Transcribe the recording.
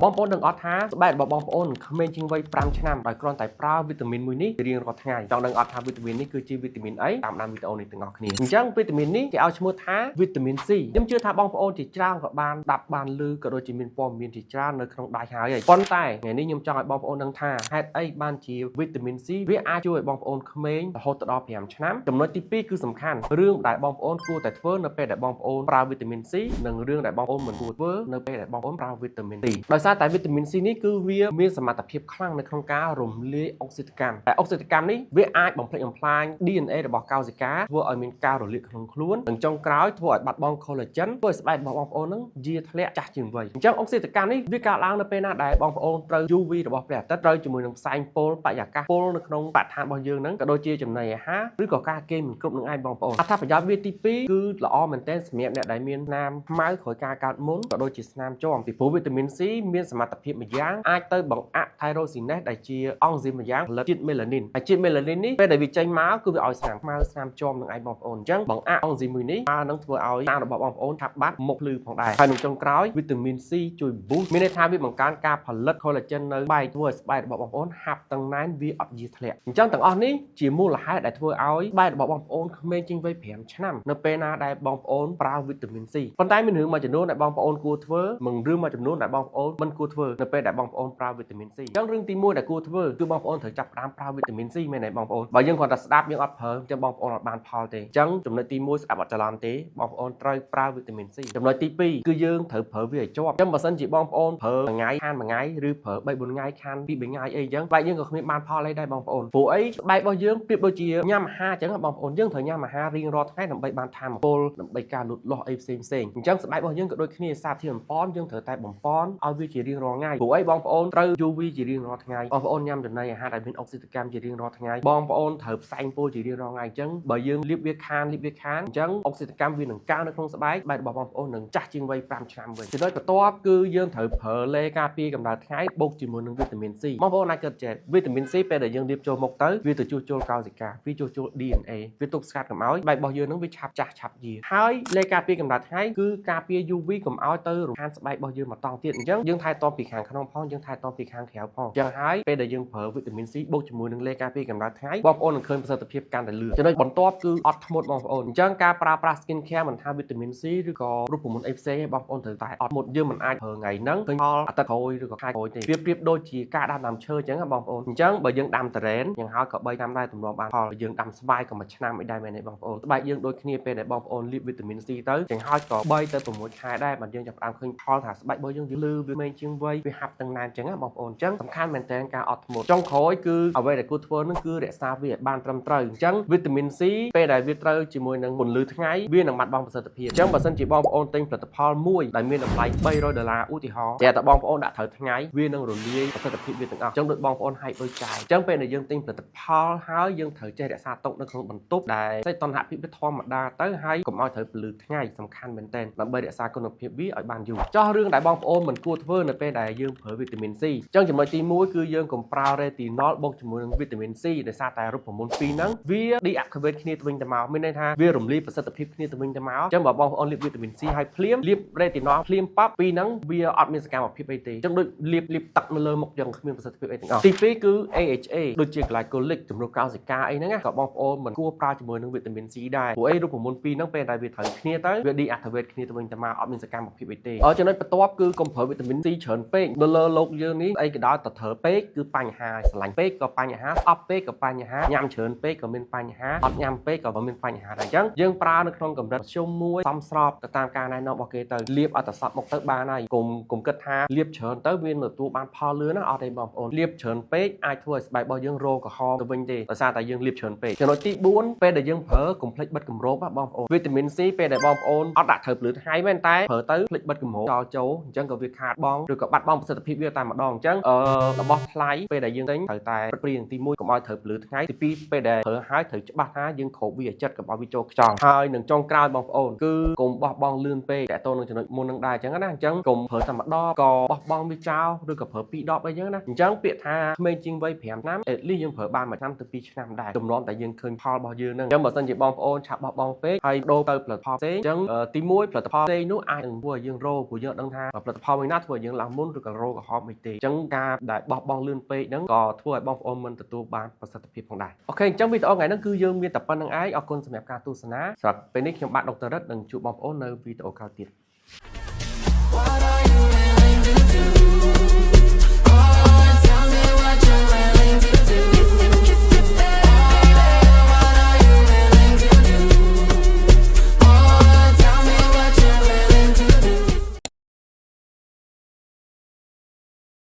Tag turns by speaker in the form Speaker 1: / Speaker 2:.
Speaker 1: បងប្អូនដឹងអត់ថាស្បែករបស់បងប្អូននឹងក្មេងជាងវ័យ5ឆ្នាំដោយគ្រាន់តែប្រើវីតាមីនមួយនេះរៀងរាល់ថ្ងៃចង់ដឹងអត់ថាវីតាមីននេះគឺជាវីតាមីនអីតាមដានវីដេអូនេះទាំងអស់គ្នាអញ្ចឹងវីតាមីននេះគេឲ្យឈ្មោះថាវីតាមីន C ខ្ញុំជឿថាបងប្អូនជាច្រើនក៏បានដាប់បានឮក៏ដូចជាមានព័ត៌មានជាច្រើននៅក្នុងដៃហើយហើយប៉ុន្តែថ្ងៃនេះខ្ញុំចង់ឲ្យបងប្អូនដឹងថាហេតុអីបានជាវីតាមីន C វាអាចជួយឲ្យបងប្អូនក្មេងរហូតដល់5ឆ្នាំចំណុចទី2គឺសំខាន់រឿងដែលបងប្អូនគួរតែធ្វើនៅពេលដែលបងប្អូនប្រើវីតាមីន C និងរឿងដែលបងប្អូនមិនគួរធ្វើនៅពេលដែលបងប្អូនប្រើវីតាមីន C ដោយសារតែវីតាមីន C នេះគឺវាមានសមត្ថភាពខ្លាំងនៅក្នុងការរំលាយអុកស៊ីតកម្មតែអុកស៊ីតកម្មនេះវាអាចបំផ្លិចបំផ្លាញ DNA របស់កោសិកាធ្វើឲ្យមានការរលាកក្នុងខ្លួននិងចុងក្រោយធ្វើឲ្យបាត់បង់ collagen ធ្វើឲ្យស្បែករបស់បងប្អូននឹងយាធ្លាក់ចាស់ជាងវ័យអញ្ចឹងអុកស៊ីតកម្មនេះវាកើតឡើងនៅពេលណាដែលបងប្អូនត្រូវ UV របស់ព្រះអាទិត្យត្រូវជាមួយនឹងផ្សែងពុលបរិយាកាសពុលនៅក្នុងបរិស្ថានរបស់យើងហ្នឹងក៏ដូចជាចំណីអាហារឬក៏ការគេងមិនគ្រប់នឹងឯងបងប្អូនអត្ថប្រយោជន៍វាទី2គឺល្អមែនទែនសម្រាប់អ្នកដែលមានស្នាមខ្មៅក្រោយការកើតមុនក៏ដូចជាស្នាមជាំពីព្រោះវីតាមីន C មានសមត្ថភាពម្យ៉ាងអាចទៅបង្អាក់ tyrosinase ដែលជាអង់ស៊ីមម្យ៉ាងផលិតជាតិមេឡានីនហើយជាតិមេឡានីននេះពេលដែលវាចេញមកគឺវាឲ្យស្នាមខ្មៅស្នាមជាំនឹងឯងបងប្អូនអញ្ចឹងបង្អាក់អង់ស៊ីមមួយនេះមកនឹងធ្វើឲ្យស្នាមរបស់បងប្អូនឆាប់បាត់មុខភ្លឺផងដែរហើយនឹងចុងក្រោយវីតាមីន C ជួយ boost មានន័យថាវាបង្កើនការផលិត collagen នៅស្បែកធ្វើឲ្យស្បែករបស់បងប្អូនហាប់តឹងណែនវាអត់យាធ្លាក់អញ្ចឹងទាំងអស់នេះជាមូលហេតុដែលធ្វើឲ្យស្បែករបស់បងប្អូនក្មេងជាងវ័យ5ឆ្នាំនៅពេលណាដែលបងប្អូនប្រើវីតាមីន C ប៉ុន្តែមានរឿងមួយចំនួនដែលបងប្អូនគួរធ្វើនិងរឿងមួយចំនួនដែលបងប្អូនមិនគួរធ្វើនៅពេលដែលបងប្អូនប្រើវីតាមីន C អញ្ចឹងរឿងទី1ដែលគួរធ្វើគឺបងប្អូនត្រូវចាប់ផ្ដើមប្រើវីតាមីន C មែនទេបងប្អូនបើយើងគ្រាន់តែស្ដាប់យើងអត់ប្រើអញ្ចឹងបងប្អូនអត់បានផលទេអញ្ចឹងចំណុចទី1ស្ដាប់អត់ច្រឡំទេបងប្អូនត្រូវប្រើវីតាមីន C ចំណុចទី2គឺយើងត្រូវប្រើវាឲ្យជាប់អញ្ចឹងបើសិនជាបងប្អូនប្រើមួយថ្ងៃខានមួយថ្ងៃឬប្រើ3 4ថ្ងៃខាន2 3ថ្ងៃអីអញ្ចឹងស្បែកយើងក៏គ្មានបានផលអីដែរបងប្អូនព្រោះអីស្បែករបស់យើងប្រៀបដូចជាញ៉ាំអាហារអញ្ចឹងបងប្អូនយើងត្រូវញ៉ាំអាហាររៀងរាល់ថ្ងៃដើម្បីបានថាមពលដើម្បីការលូតលាស់អីផ្សេងផ្សេងអញ្ចឹងស្បែករបស់យើងក៏ដូចគ្នាសារធាតុបំប៉នយើងត្រូវតែបំប៉នឲ្យវាជារៀងរាល់ថ្ងៃព្រោះអីបងប្អូនត្រូវ UV ជារៀងរាល់ថ្ងៃបងប្អូនញ៉ាំចំណីអាហារដែលមានអុកស៊ីតកម្មជារៀងរាល់ថ្ងៃបងប្អូនត្រូវផ្សែងពុលជារៀងរាល់ថ្ងៃអញ្ចឹងបើយើងលាបវាខានលាបវាខានអញ្ចឹងអុកស៊ីតកម្មវានឹងកើននៅក្នុងស្បែកបែបរបស់បងប្អូននឹងចាស់ជាងវ័យ5ឆ្នាំវិញចំណុចបន្ទាប់គឺយើងត្រូវប្រើឡេការពារកម្ដៅថ្ងៃបូកជាមួយនឹងវីតាមីន C បងប្អូនអាចគិតចេះវីតាមីន C ពេលដែលយើងលាបចូលមុខទៅវាទៅជួសជុលកោសិកាវាជួសជុល DNA វាទប់ស្កាត់កុំឲ្យបែបរបស់យើងនឹងវាឆាប់ចាស់ឆាប់យាហើយឡេការពារកម្ដៅថ្ងៃគឺការពារ UV កុំឲ្យទៅរំខានស្បែករបស់យើងមកតង់ទៀតអញ្ចឹងយើងថែទាំពីខាងក្នុងផងយើងថែទាំពីខាងក្រៅផងអញ្ចឹងហើយពេលដែលយើងប្រើវីតាមីន C បូកជាមួយនឹងឡេការពារកម្ដៅថ្ងៃបងប្អូននឹងឃើញប្រសិទ្ធភាពកាន់តែលឿនចំណុចបន្ទាប់គឺអត់ធ្មត់បងប្អូនអញ្ចឹងការប្រើប្រាស់ skin care មិនថាវីតាមីន C ឬក៏រូបមន្តអីផ្សេងទេបងប្អូនត្រូវតែអត់ធ្មត់យើងមិនអាចប្រើថ្ងៃហ្នឹងឃើញផលអាទិត្យក្រោយឬក៏ខែក្រោយទេវាប្រៀបដូចជាការដាំដើមឈើអញ្ចឹងណាបងប្អូនអញ្ចឹងបើយើងដាំតារ៉ែនយ៉ាងហោចក៏3ឆ្នាំដែរទម្រាំបានផលយើងដាំស្វាយក៏មួយឆ្នាំអីដែរមែនទេបងប្អូនស្បែកយើងដូចគ្នាពេលដែលបងប្អូនលាបវីតាមីន C ទៅយ៉ាងហោចក៏3ទៅ6ខែដែរបើយើងចាប់ផ្ដើមឃើញផលថាស្បែករបស់យើងវាលឺវាមេងជាងវ័យវាហាប់ទាំងណែនអញ្ចឹងណាបងប្អូនអញ្ចឹងសំខាន់មែនទែនការអត់ធ្មត់ចុងក្រោយគឺអ្វីដែលគួរធ្វើនឹងគឺរក្សាវាឲ្យបានត្រឹមត្រូវអញ្ចឹងវីតាមីន C ពេលដែលវាត្រូវជាមួយនឹងពន្លឺថ្ងៃវានឹងបាត់បង់ប្រសិទ្ធភាពអញ្ចឹងបើសិនជាបងប្អូនទិញផលិតផលមួយដែលមានតម្លៃ300ដុល្លារឧទាហរណ៍តែតែបងប្អូនដាក់ត្រូវថ្ងៃវានឹងរលាយប្រសិទ្ធភាពវាទាំងអស់អញ្ចឹងដូចបងប្អូនហែកដូចចាយអញ្ចឹងពេលដែលយើងទិញផលិតផលហើយយើងត្រូវចេះរក្សាទុកនៅក្នុងបន្ទប់ដែលសីតុណ្ហភាពវាធម្មតាទៅហើយកុំឲ្យត្រូវពន្លឺថ្ងៃសំខាន់មែនទែនដើម្បីរក្សាគុណភាពវាឲ្យបានយូរចោះរឿងដែលបងប្អូនមិនគួរធ្វើនៅពេលដែលយើងប្រើវីតាមីន C អញ្ចឹងចំណុចទី1គឺយើងកុំប្រើ retinol បូកជាមួយនឹងវីតាមីន C ដោយសារតែរូបមន្តពីរហ្នឹងវា deactivate គ្នាទៅវិញទៅមកមានន័យថាវារំលាយប្រសិទ្ធភាពគ្នាទៅវិញទៅមកអញ្ចឹងបើបងប្អូនលាបវីតាមីន C ហើយភ្លាមលាប retinol ភ្លាមប៉ាប់ពីរហ្នឹងវាអត់មានសកម្មភាពអីទេអញ្ចឹងដូចលាបលាបទឹកនៅលើមុខយ៉ាងគ្មានប្រសិទ្ធភាពអីទាំងអស់ទី2គឺ AHA ដូចជា glycolic ជំនួសកោសិកាអីហ្នឹងណាក៏បងប្អូនមិនគួរប្រើជាមួយនឹងវីតាមីន C ដែរព្រោះអីរូបមន្តពីរហ្នឹងពេលដែលវាត្រូវគ្នាទៅវា deactivate គ្នាទៅវិញទៅមកអត់មានសកម្មភាពអីទេអចំណុចបន្ទាប់គឺកុំប្រើវីតាមីន C ច្រើនពេកនៅលើលោកយើងនេះអីក៏ដោយតែត្រូវពេកគឺបញ្ហាស្រឡាញ់ពេកក៏បញ្ហាស្អប់ពេកក៏បញ្ហាញ៉ាំច្រើនពេកក៏មានបញ្ហាអត់ញ៉ាំពេកក៏មានបញ្ហាដែរអញ្ចឹងយើងប្រើនៅក្នុងកម្រិតមធ្យមមួយសមស្របទៅតាមការណែនាំរបស់គេទៅលាបអត់តែសពមុខទៅបានហើយកុំកុំគិតថាលាបច្រើនទៅវានឹងទទួលបានផលលឿនណាអត់ទេបងប្អូនលាបច្រើនពេកអាចធ្វើឲ្យស្បែករបស់យើងរងក្រហមទៅវិញទេដោយសារតែយើងលាបច្រើនពេកចំណុចទី4ពេលដែលយើងប្រើកុំភ្លេចបិទគម្របណាបងប្អូនវីតាមីន C ពេលដែលបងប្អូនអត់ដាក់ត្រូវពន្លឺថ្ងៃមែនតែប្រើទៅភ្លេចបិទគម្របចោលចូលអញ្ចឹងក៏វាខាតបង់ឬក៏បាត់បង់ប្រសិទ្ធភាពវាតែម្ដងអញ្ចឹងអឺរបស់ថ្លៃពេលដែលយើងទិញត្រូវតែព្រៀងទី1កុំឲ្យត្រូវពន្លឺថ្ងៃទី2ពេលដែលប្រើហើយត្រូវច្បាស់ថាយើងគ្របវាឲ្យចិត្តកុំឲ្យវាចូលខ្យល់ហើយនឹងចុងក្រោយបងប្អូនគឺកុំបោះបង់លឿនពេកតើតូននឹងចំណុចមុននឹងដែរអញ្ចឹងណាអញ្ចឹងកុំប្រើតែម្ដងក៏បោះបង់វាចោលឬក៏ប្រើពីរដបអីចឹងណាអញ្ចឹងពាក្យថាក្មេងជាងវ័យ5ឆ្នាំ at least យើងប្រើបានមួយឆ្នាំទៅ2ឆ្នាំដែរទម្រាំតែយើងឃើញផលរបស់យើងហ្នឹងអញ្ចឹងបើសិនជាបងប្អូនឆាប់បោះបង់ពេកហើយដូរទៅផលិតផលផ្សេងអញ្ចឹងទី1ផលិតផលផ្សេងនោះអាចនឹងធ្វើឲ្យយើងរោព្រោះយើងអត់ដឹងថាផលិតផលមួយណាធ្វើឲ្យយើង យើងឡើងមុនឬក៏រោគក្រហមអីទេអញ្ចឹងការដែលបោះបង់លឿនពេកហ្នឹងក៏ធ្វើឲ្យបងប្អូនមិនទទួលបានប្រសិទ្ធភាពផងដែរ OK អញ្ចឹងវីដេអូថ្ងៃហ្នឹងគឺយើងមានតែប៉ុណ្ណឹងឯងអរគុណសម្រាប់ការទស្សនាសម្រាប់ពេលនេះខ្ញុំបាទដុកទ័ររិទ្ធនឹងជួបបងប្អូននៅវីដេអូក្រោយទៀត។